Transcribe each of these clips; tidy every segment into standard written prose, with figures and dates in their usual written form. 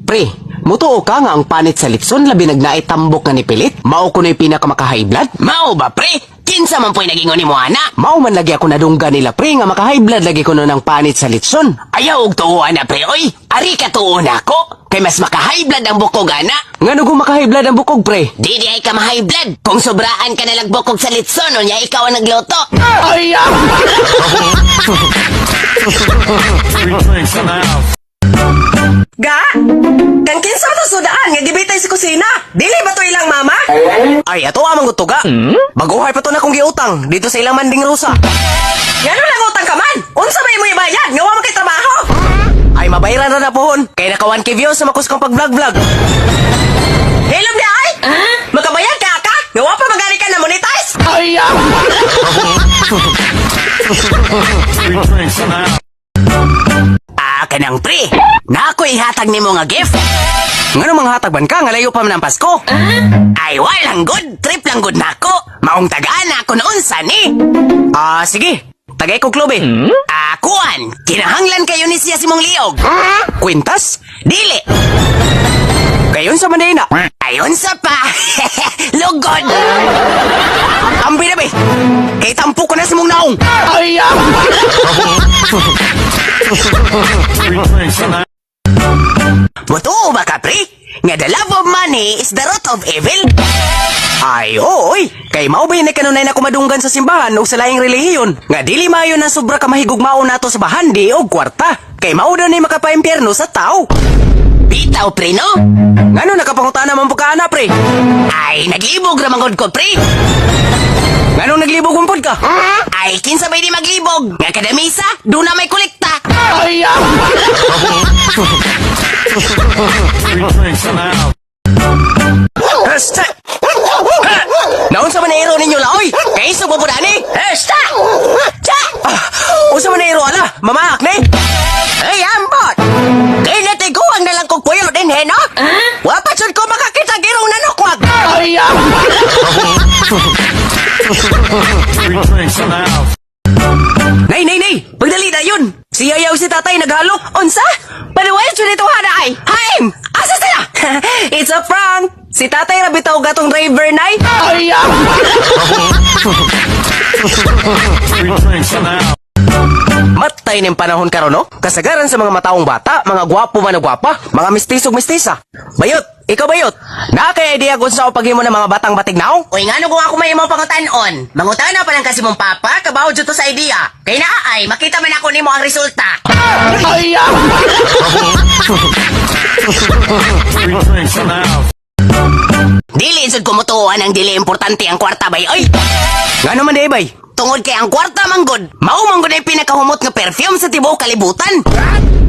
Pre, mutuo ka nga ang panit sa litson labi nagnaay tambok nga nipilit? Mao kuno'y pinakamaka-high blood? Mao ba, pre? Kinsa man po'y nagingon nimo ana? Mao man lagi ako nadunggan nila, pre, nga maka-high blood lagi kuno ng panit sa litson. Ayaw og tuo ana, pre, oy. Ari ka tuo nako. Kay mas maka-high blood ang bukog ana. Ngano kung maka-high blood ang bukog, pre? Di di ay ka ma-high blood. Kung sobraan ka nalang bukog sa litson, unya ikaw ang nagluto. Three drinks in the house. Ga? Kang kinsa man to sudaan nga gibitay sa kusina? Dili ba to ilang mama? Ay, ato amang gutuga. Baguhay pa to na kong giutang dito sa ilang manding rusa. Ngano lang utang ka man? Unsa may imo ibayad nga wa man kay trabaho? Ay, mabayaran na na pohon. Kay naka 1K views sa makus kong pag-vlog-vlog. Hilom di ay? Makabayad ka ka? Nga wa pa magani ka na monetize? Three drinks in the house. Ah, kanang pre. Na ako ihatag nimo nga gift. Ngano mga hatag ban ka nga layo pa man ang Pasko? Ay, walang good. Trip lang good nako. Maong tagaan ako noon sa ni. Ah, sige. Tagay ko klobe. Ah, kuan. Kinahanglan kayo ni siya si mong liog. Kwintas? Dili. Kayon sa manina. Ayon sa pa. Lugod. Ambi na be. Kay tampo ko na sa mong naong. Three drinks in the house. Mutuo ba ka, pre? Nga the love of money is the root of evil? Ay, ooy. Kay mao ba yun kanunay na kumadunggan sa simbahan o sa laing relihiyon? Nga dili maayo na sobra ka mahigugmao nato sa bahandi o kwarta. Kay mao daw ni makapaimpyerno sa tao. Bitaw, pre, no? Ngano nakapangutana man po ka ana, pre? Ay, naglibog ramangod ko, pre. Ngano naglibog man pod ka? Ay, kinsa bay di maglibog? Nga kada misa, doon na may kolekta. Three drinks in the house. Hasta! Ha! Naunsa man iro ninyo laoy? Kay isog mo po ani? Hasta! Cha! Ah, unsa man iro ala? Mamaak ni? Ay, ambot! Kay natiguang na lang kong puyo din, he, no? Wa pa jud ko makakita girong nanukwag. Three drinks in the house. Nay, nay, nay! Pagdali na yun! Si Yayaw si tatay naghalok. Unsa? Paluway jud ito hana ay. Haim! Asa sila? It's a prank! Si tatay ra bitaw gatong driver, nay. Three drinks in the house. Matay ning panahon karon no? Kasagaran sa mga mataong bata, mga gwapo man o gwapa, mga mistisog mistisa. Bayot, ikaw bayot. Naa kay idea kung sa paghimo ng mga batang batignaw? Uy, ngano kung ako may imong pangutan-on? Mangutana pa lang kasi mong papa, kabaw jud to sa idea. Kay naa ay, makita man ako nimo ang resulta. Three drinks in the house. Dili jud ko mutuoan ang dili importante ang kwarta bay oy. Ngano man di bay? Tungod kay ang kwarta manggod, mao manggod ay pinakahumot nga perfume sa tibuok kalibutan.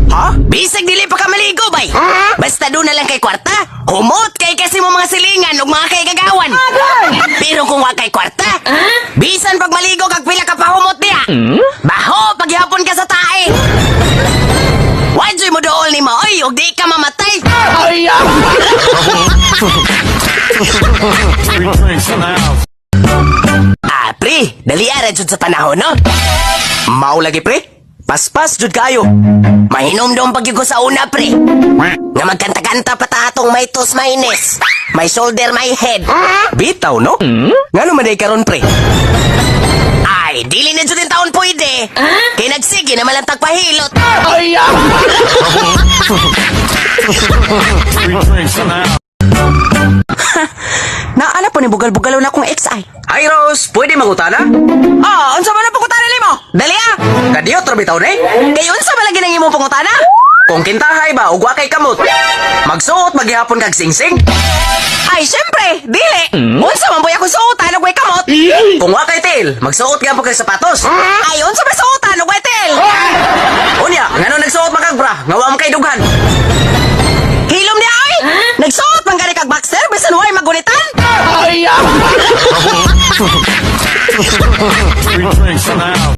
Ha? Bisag dili pa ka maligo bay. Basta doon na lang kay kwarta, humot kay kasi mo mga silingan ug mga kay gagawan. Pero kung wa kay kwarta, bisan pag maligo kag pila ka pahumot diha. Baho paghapon ka sa tae. Wa mo dool nimo oy ug di ka mamatay. Three drinks in the house. Ah, pre, dali ara jud sa panahon no. Mao lagi pre. Paspas jud kayo. Mahinomdom pag ko sa una, pre. Nga magkanta-kanta pa ta atong my toes, my knees, my shoulder, my head. Bitaw no? Ngano man di karon pre? Ay, dili na jud in taon pwede. Kay nagsige na malang tagpahilot. Three drinks in the house. Naala po ni bugal-bugalo na akong ex ay. Hi Rose, pwede mangutana? Ah, unsa man ang pangutana nimo? Dali ah. Kadiyot ra bitaw ni. Kay unsa man lagi nang imong pangutana? Kung kintahay ba ug wa kay kamot. Magsuot maghihapon kag singsing. Ay, syempre, dili. Unsa man boy akong suotan og way kamot? Kung wa kay til, magsuot gyapon kag sapatos. Ay, unsa man suotan og way til? Unya, ngano nagsuot man kag bra? Nga wa man kay dughan. Hilom niya ay. Nagsuot man gani kag boxer bisan way magunitan. Three drinks in the house.